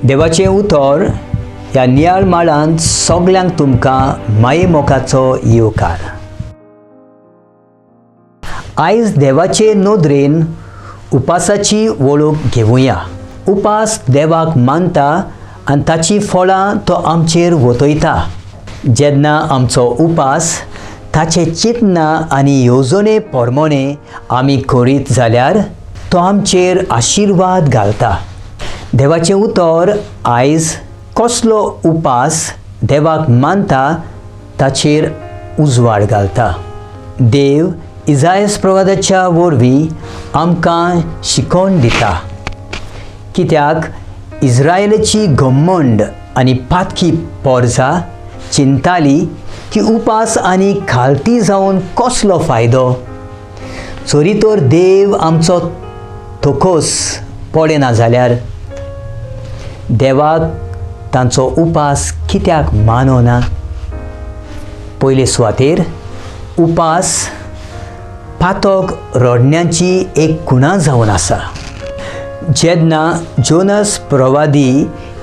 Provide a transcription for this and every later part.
देवाचें उतर ह्या नियाळ माळांत सगल्यांक तुमकां मायेमोगाचो येवकार. आयज देवाचे नदरेन उपासाची वळख घेवया. उपास देवाक मानता आनी ताची फळां तो आमचेर वतयता. जेन्ना आमचो उपास ताचे चिंतना आनी येवजणे प्रमाणे आमी करीत जाल्यार तो आमचेर आशिर्वाद घालता. देवाचें उतर आयज कसलो उपास देवाक मानता ताचेर उजवाड घालता. देव इजायस प्रवादाच्या वरवीं आमकां शिकोवन दिता, कित्याक इस्रायलाची घमंड आनी पातकी पोरजा चिंताली की उपास आनी खालती जावन कसलो फायदो, जरी तर देव आमचो थोकोस पळयना जाल्यार देवाक तांचो उपास कित्याक मानवना. पयले सुवातेर उपास पातक रडण्याची एक खुणा जावन आसा. जेन्ना जोनस प्रवादी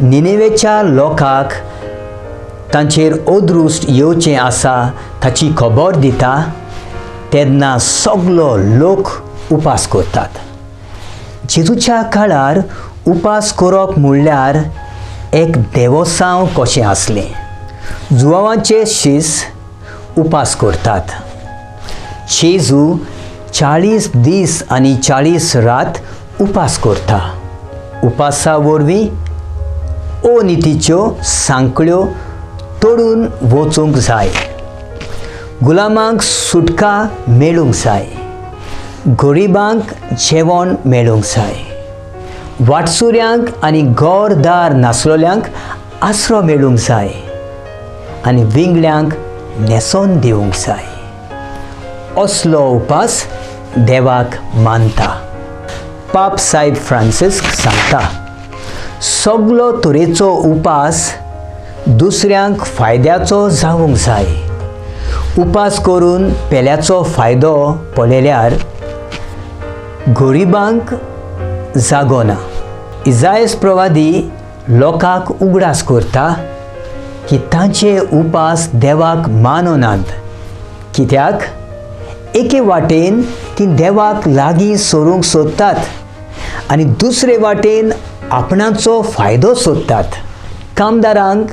निनेवेच्या लोकांक तांचेर अदृश्ट येवचें आसा ताची खबर दिता तेन्ना सगलो लोक उपास करतात. जेजूच्या काळार उपास करप म्हणल्यार एक देवसांव कशें आसलें. जुवांवाचे शीस उपास करतात. जेजू 40 दीस आनी 40 रात उपास करता. उपासा वरवीं अनितीच्यो सांकळ्यो तोडून वचूंक जाय, गुलामांक सुटका मेळूंक जाय, गरिबांक जेवण मेळूंक जाय, वाटसुऱ्यांक आनी घरदार नासलेल्यांक आसरो मेळूंक जाय आनी विंगळ्यांक न्हेसोन दिवंक जाय. असलो उपास देवाक मानता. पाप सायब फ्रांसिस्क सांगता, सगलो तरेचो उपास दुसऱ्यांक फायद्याचो जावंक जाय. उपास करून पेल्याचो फायदो पळयल्यार गरिबांक जागो ना. इजायस प्रवादी लोकांक उगडास करता की तांचे उपास देवाक माननात, कित्याक एके वाटेन ती देवाक लागीं सरूंक सोदतात आनी दुसरे वाटेन आपणाचो फायदो सोदतात. कामदारांक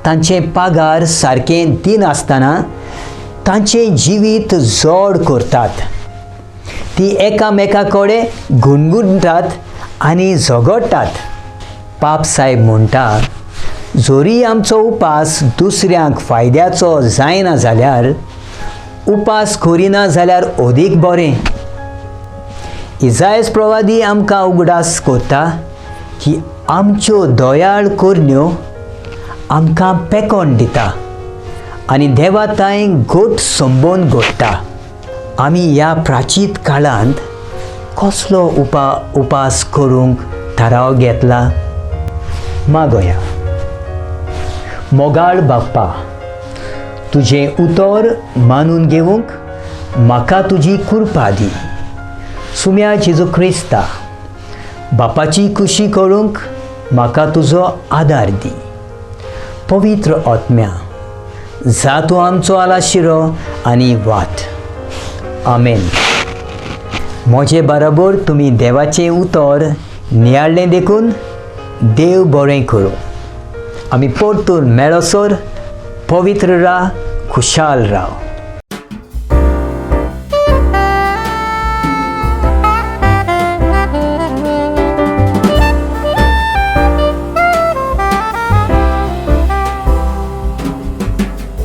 तांचे पागार सारकें दिनासतना तांचें जिवीत जड करतात. ती एकामेका कडेन गुणगुणटात आनी झगडटात. पाप सायब म्हणटा, जरी आमचो उपास दुसऱ्यांक फायद्याचो जायना जाल्यार उपास करिना जाल्यार अदीक बरें. इजायस प्रवादी आमकां उगडास करता की आमच्यो दयाळ करण्यो आमकां पेकोण दिता आनी देवा तांय गोट संबोवन घडटा. आमी ह्या प्राचीत काळांत कसलो उपास करूंक थाराव घेतला? मागोया. मोगाळ बाप्पा, तुजें उतर मानून घेवंक म्हाका तुजी कृपा दी. सुम्या जेजू क्रिस्ता, बापाची खुशी करूंक म्हाका तुजो आदार दी. पवित्र आत्म्या, जा तूं आमचो आलाशिरो आनी वाट. आमेन. म्हजे बराबर तुमी देवाचें उतर नियाळ्ळें देखून देव बरें करूं. आमी परतून मेळसर पवित्र राव, खुशाल राव.